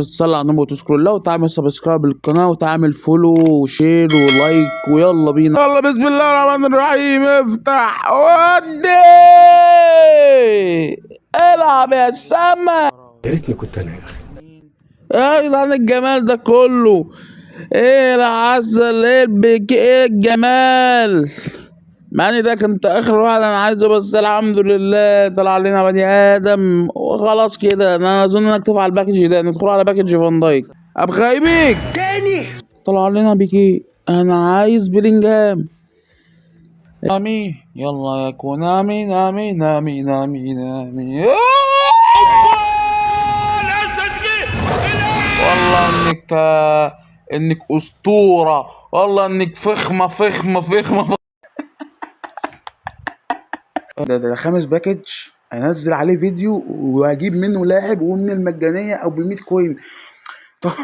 تصلي على النبي وتذكر الله وتعمل subscribe للقناة وتعمل follow و share و like، ويلا بينا. يلا بسم الله الرحمن الرحيم، افتح ودي العب يا سما. يا ريتني كنت انا يا اخي. ايه يا جدعان الجمال ده كله؟ ايه العسل؟ ايه البك؟ ايه الجمال؟ مع ان ده كنت اخر واحد انا عايزه، بس الحمد لله طلع لنا بني ادم وخلاص كده. انا اظن اكتفي على ال package ده. ندخل على package فان دايك. ابغى بيك تاني. طلع لنا بيكي. انا عايز بلينجهام. نامي، يلا يا كونامي، نامي نامي نامي نامي. والله انك اسطوره، والله انك فخمة فخمة فخمه. ده خامس package انزل عليه فيديو واجيب منه لاعب، ومن المجانية او ب 100 coin طبعا.